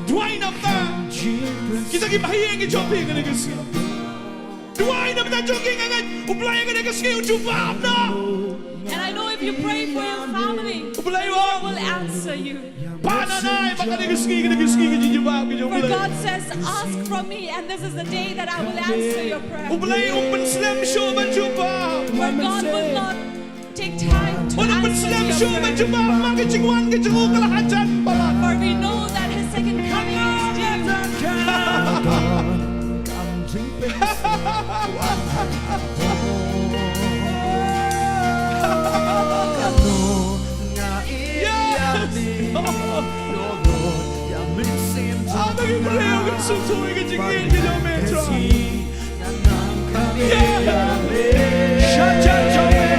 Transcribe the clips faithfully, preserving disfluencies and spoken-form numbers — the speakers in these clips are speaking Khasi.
Duwai namar kita ki bahaïing ki jong phi kane ka sngi. Duwai namar jong ki, nga ngeit U Blei kane ka sngi u jubab noh. And I know if you pray for your family, U Blei u ong, will answer you. Pan nangne ba kane ka sngi, kane ka sngi ka jingjubab ka jong U Blei. For God says, "Ask from me, and this is the day that I will answer your prayer." U Blei um pynslem shuh ban jubab. For God will not take time to answer your prayer. Um pynslem shuh ban jubab, namar ka jingwan ka jong u ka la hajan palat. For we know that his second coming is due. Yes! Aba ki briew kin sngewthuh ïa ka jingïeit ka jong me, Trai. Yeah! Sha jan jong me.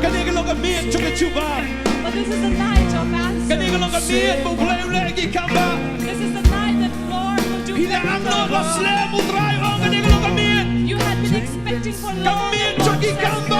Kane ka long ka miet jong ka jubab. But this is the night of answers. Kane ka long ka miet ba U Blei u leh ïa ki kam ba. This is the night that Lord will do miracles. Phi la angnud la slem, U Trai u ong, kane ka long ka miet. You had been expecting for long. Ka miet jong ki kam ba